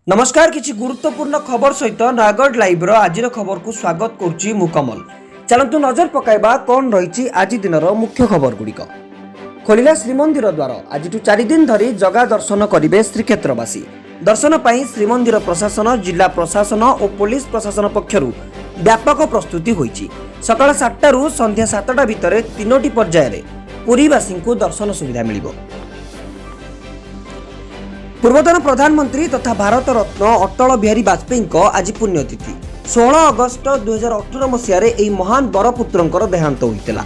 ନମସ୍କାର। କିଛି ଗୁରୁତ୍ୱପୂର୍ଣ୍ଣ ଖବର ସହିତ ନୟାଗଡ଼ ଲାଇଭ୍ର ଆଜିର ଖବରକୁ ସ୍ୱାଗତ କରୁଛି ମୁଁ କମଲ। ଚାଲନ୍ତୁ ନଜର ପକାଇବା କ'ଣ ରହିଛି ଆଜି ଦିନର ମୁଖ୍ୟ ଖବର ଗୁଡ଼ିକ। ଖୋଲିଲା ଶ୍ରୀମନ୍ଦିର ଦ୍ୱାର। ଆଜିଠୁ 4 ଦିନ ଧରି ଜଗା ଦର୍ଶନ କରିବେ ଶ୍ରୀକ୍ଷେତ୍ରବାସୀ। ଦର୍ଶନ ପାଇଁ ଶ୍ରୀମନ୍ଦିର ପ୍ରଶାସନ, ଜିଲ୍ଲା ପ୍ରଶାସନ ଓ ପୋଲିସ ପ୍ରଶାସନ ପକ୍ଷରୁ ବ୍ୟାପକ ପ୍ରସ୍ତୁତି ହୋଇଛି। ସକାଳ 7ଟାରୁ ସନ୍ଧ୍ୟା 7ଟା ଭିତରେ ତିନୋଟି ପର୍ଯ୍ୟାୟରେ ପୁରୀବାସୀଙ୍କୁ ଦର୍ଶନ ସୁବିଧା ମିଳିବ। ପୂର୍ବତନ ପ୍ରଧାନମନ୍ତ୍ରୀ ତଥା ଭାରତ ରତ୍ନ ଅଟଳ ବିହାରୀ ବାଜପେୟୀଙ୍କ ଆଜି ପୁଣ୍ୟତିଥି। 16 ଅଗଷ୍ଟ 2018 ମସିହାରେ ଏହି ମହାନ ବରପୁତ୍ରଙ୍କର ଦେହାନ୍ତ ହୋଇଥିଲା।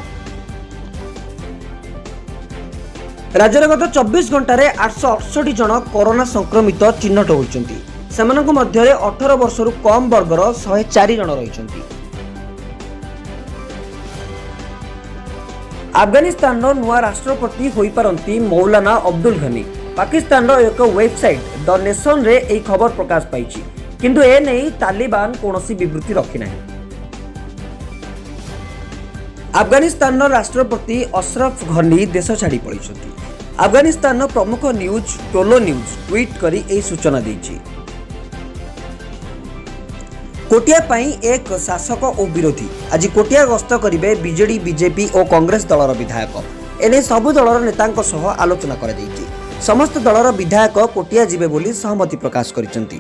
ରାଜ୍ୟରେ ଗତ 24 ଘଣ୍ଟାରେ 868 ଜଣ କରୋନା ସଂକ୍ରମିତ ଚିହ୍ନଟ ହୋଇଛନ୍ତି। ସେମାନଙ୍କ ମଧ୍ୟରେ 18 ବର୍ଷରୁ କମ୍ ବର୍ଗର 104 ଜଣ ରହିଛନ୍ତି। ଆଫଗାନିସ୍ତାନର ନୂଆ ରାଷ୍ଟ୍ରପତି ହୋଇପାରନ୍ତି ମୌଲାନା ଅବଦୁଲ ଘନି। ପାକିସ୍ତାନର ଏକ ୱେବସାଇଟ୍ ଦ ନେସନରେ ଏହି ଖବର ପ୍ରକାଶ ପାଇଛି। କିନ୍ତୁ ଏ ନେଇ ତାଲିବାନ କୌଣସି ବିବୃତ୍ତି ରଖିନାହିଁ। ଆଫଗାନିସ୍ତାନର ରାଷ୍ଟ୍ରପତି ଅଶରଫ ଘନି ଦେଶ ଛାଡ଼ି ପଳାଇଛନ୍ତି। ଆଫଗାନିସ୍ତାନର ପ୍ରମୁଖ ନ୍ୟୁଜ୍ ଟୋଲୋ ନ୍ୟୁଜ୍ ଟ୍ୱିଟ୍ କରି ଏହି ସୂଚନା ଦେଇଛି। କୋଟିଆ ପାଇଁ ଏକ ଶାସକ ଓ ବିରୋଧୀ। ଆଜି କୋଟିଆ ଗସ୍ତ କରିବେ ବିଜେଡି, ବିଜେପି ଓ କଂଗ୍ରେସ ଦଳର ବିଧାୟକ। ଏନେଇ ସବୁ ଦଳର ନେତାଙ୍କ ସହ ଆଲୋଚନା କରାଯାଇଛି। ସମସ୍ତ ଦଳର ବିଧାୟକ କୋଟିଆ ଯିବେ ବୋଲି ସହମତି ପ୍ରକାଶ କରିଛନ୍ତି।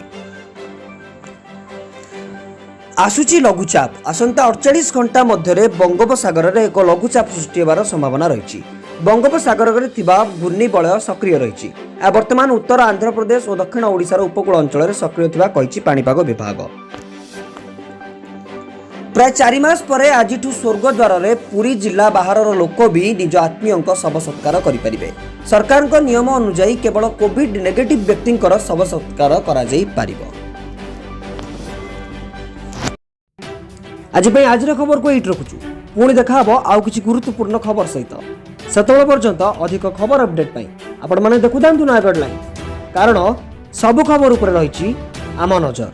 ଆସୁଛି ଲଘୁଚାପ। ଆସନ୍ତା 48 ଘଣ୍ଟା ମଧ୍ୟରେ ବଙ୍ଗୋପସାଗରରେ ଏକ ଲଘୁଚାପ ସୃଷ୍ଟି ହେବାର ସମ୍ଭାବନା ରହିଛି। ବଙ୍ଗୋପସାଗରରେ ଥିବା ଘୂର୍ଣ୍ଣିବଳୟ ସକ୍ରିୟ ରହିଛି। ଏହା ବର୍ତ୍ତମାନ ଉତ୍ତର ଆନ୍ଧ୍ରପ୍ରଦେଶ ଓ ଦକ୍ଷିଣ ଓଡ଼ିଶାର ଉପକୂଳ ଅଞ୍ଚଳରେ ସକ୍ରିୟ ଥିବା କହିଛି ପାଣିପାଗ ବିଭାଗ। ପ୍ରାୟ 4 ମାସ ପରେ ଆଜିଠୁ ସ୍ୱର୍ଗଦ୍ୱାରରେ ପୁରୀ ଜିଲ୍ଲା ବାହାରର ଲୋକ ବି ନିଜ ଆତ୍ମୀୟଙ୍କ ଶବ ସତ୍କାର କରିପାରିବେ। ସରକାରଙ୍କ ନିୟମ ଅନୁଯାୟୀ କେବଳ କୋଭିଡ ନେଗେଟିଭ ବ୍ୟକ୍ତିଙ୍କର ଶବ ସତ୍କାର କରାଯାଇପାରିବ। ଆଜି ପାଇଁ ଆଜିର ଖବରକୁ ଏଇଠି ରଖୁଛୁ। ପୁଣି ଦେଖାହବ ଆଉ କିଛି ଗୁରୁତ୍ୱପୂର୍ଣ୍ଣ ଖବର ସହିତ। ସେତେବେଳେ ପର୍ଯ୍ୟନ୍ତ ଅଧିକ ଖବର ଅପଡେଟ୍ ପାଇଁ ଆପଣମାନେ ଦେଖୁଥାନ୍ତୁ ନୟାଗଡ଼ ଲାଇଭ୍, କାରଣ ସବୁ ଖବର ଉପରେ ରହିଛି ଆମ ନଜର।